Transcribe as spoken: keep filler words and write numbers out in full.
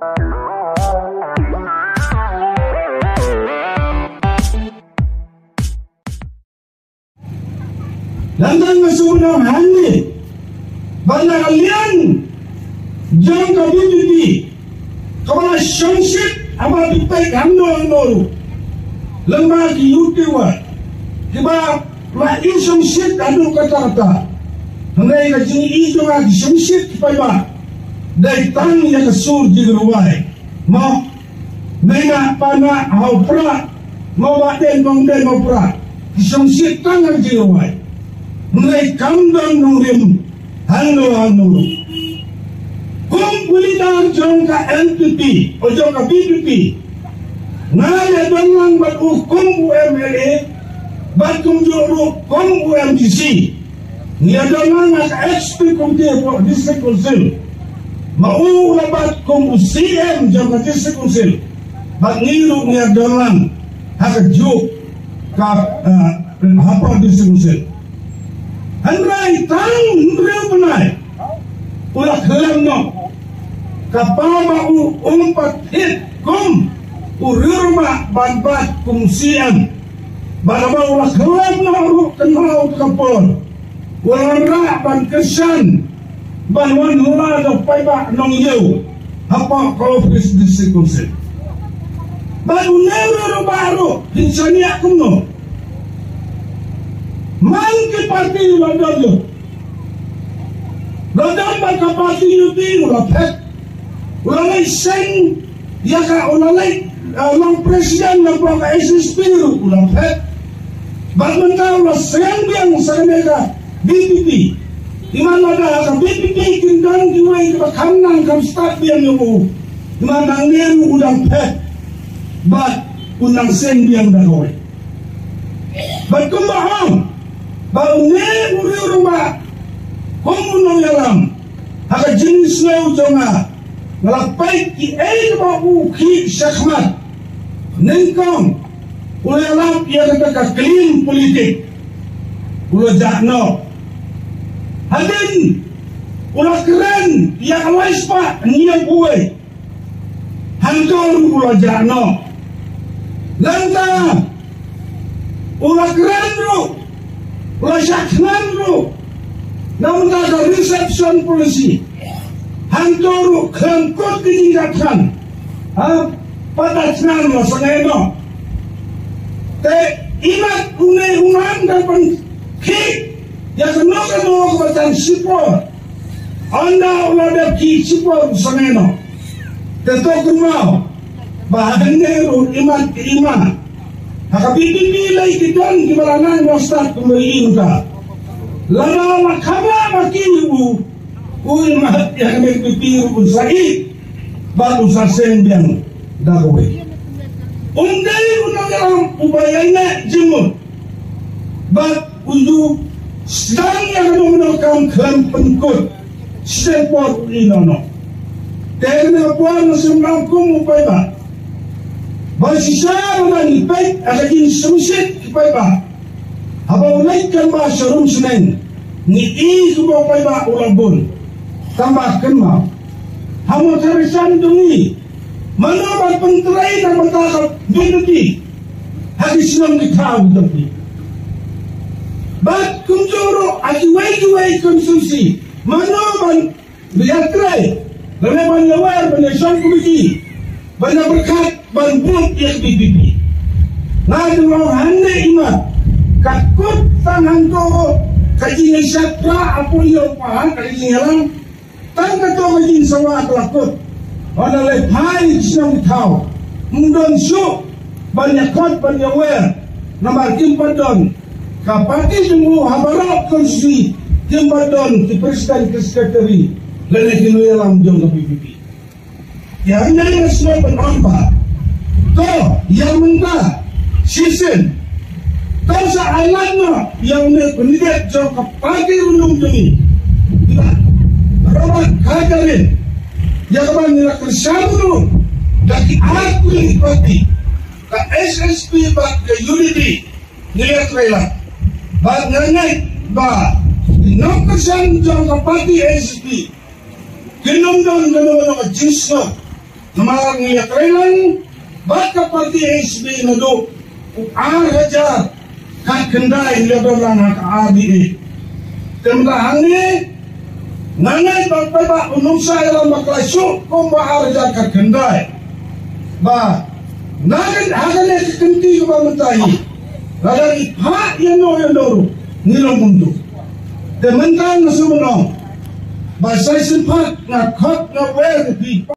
Lada nga sngewbha hangne ba na ka liang jong ka B B B, kaba la shongshit haba phi peit hangno hangno ruh, lymda ki YouTuber kiba la i shongshit haduh katta katta. Hynrei ka jingïohi jong nga ki shongshit ki paidbah dei tang ïa ka sur jingrwai. Mo, mynta pat na ha u Prah, mo, ba dei bym dei ha u Prah, ki shongshit tang ha ka jingrwai. Hynrei kam don nongrim hangno hangno. Kum u leader jong ka N P P, o, jong ka B B B, nga ïadon lang bad u kum u M L A bad kumjuh ruh kum u M D C. Ngi ïadon lang ha ka executive committee hapoh District Council. Ma u u la bat kum u C M jong ka District Council. Bad ngi ruh ngi ïadon lang ha kajuh ka, eh, hapoh District Council. Hynrei tang hynriew bnai u la khlem noh. Kata ba u um pat thied kum u riewrangbah ban bat kum C M. Bad haba u la khlem noh ruh, kynmaw ka por u la wanrah ban kyrshan ban wan hula da u paidbah nongïew hapoh ka office District Council. Bad une u riewrangbah ruh phin shaniah kumno? Man ki party u la don lut. U la don bad ka party U P, u la phet. U la leit seng ïa ka, u la leit, eh, long president na ka S S P ruh, u la phet. Bad mynta u la seng biang sa kane ka B P P. Iman lada ha ka B P P kin don kiwei kiba kham nang kham stad biang ïa u, iman nangne ruh u dang phet bad u nang seng biang da kawei. Bad kumba ong ba une u riewrangbah kum u nongïalam, ha ka jingsngew jong nga, nga la peit kiei kaba u khih shakhmat. Nyngkong u la ïalap ïa kata ka clean politik, u la jah noh. Hadien u la kren ïa ka lai spah hynñiew phew wei, hangto ruh u la jah noh. Nangta u la kren ruh, u la shah khnang ruh na ka bynta ka reservation policy. Hangto ruh khlem kut ka jingshah khnang, ha, pat da khnang la sangeh noh. Te imat une u nang da pynkhih ïa kano kano kaba tang shipor. Ynda u la dep khih shipor u sangeh noh. Te to kynmaw ba hangne ruh imat ki imat ha ka B P P lei ki don kiba la nang ba stad kumba i mynta. Lada la kham lah ba ki u, u imat ïa ka B P P ruh un sa ïeit bad un sa seng biang da kawei. Um dei u nongïalam uba ïaineh jingmut bad u ju sdang ïa kano kano kam khlem pynkut. Shisien por u ïeh noh noh. Te kane ka por nga sngewbha kum u paidbah ba shisha lada ngi peit ha ka jingsngewsih ki paidbah, haba u leit kynmaw sha rum shnong, ngi ïohi kumba u paidbah u la bun. Tangba kynmaw, ha mo tharai sha ngi dang ïohi mano ban pyntrei na ka bynta ka B P P ha ki shnong ki thaw ki jong ki. Bad kumjuh ruh ha kiwei kiwei ki constituency, mano ban ïatrei, lane ban ïawer, ban ïashong komiti, ban ïapyrkhat ban vote ïa ka B P P. Nga dang ong hangne imat, ka kut tang hangto ka jingïashad phah hapoh ïew paha ka jingïalang. Tang kato ka jingsawa ka la kut. Haba la leit phai sha ki shnong ki thaw, ym don shuh ban ïakhot ban ïawer, namar kim pat don ka party jong u ha baroh constituency, kim pat don ki president ki secretary lane ki nongïalam jong ka B P P. Ïa kane nga sngewbha ban ong ba to ïa mynta shisien to sa ai lad noh ïa une u candidate jong ka party ruh jong ngi, Robert Kharjahrin, ïa kaba ngi la kyrshan ruh da ki ar tylli ki party, ka S S P bad ka U D P. Ngi ïatrei lad bad nga ngeit ba ki nongkyrshan jong ka party S S P kin ym don kano kano ka jingsngew Namar ngi ïa trei lang bad ka party H P naduh u ar hajar khatkhyndai, ngi ïa don lang ha ka R D A. Te mynta hangne nga ngeit ba paidbah u nongshah ïalam ba ka la shuh kumba ar hajar khatkhyndai. Ba na ka, ha kane ka kynti kaba mynta hi, lada ngi phah ïano ïano ruh ngi long kumto. Te mynta nga sngewbha ba sa shisien pat nga khot nga wer ïa phi.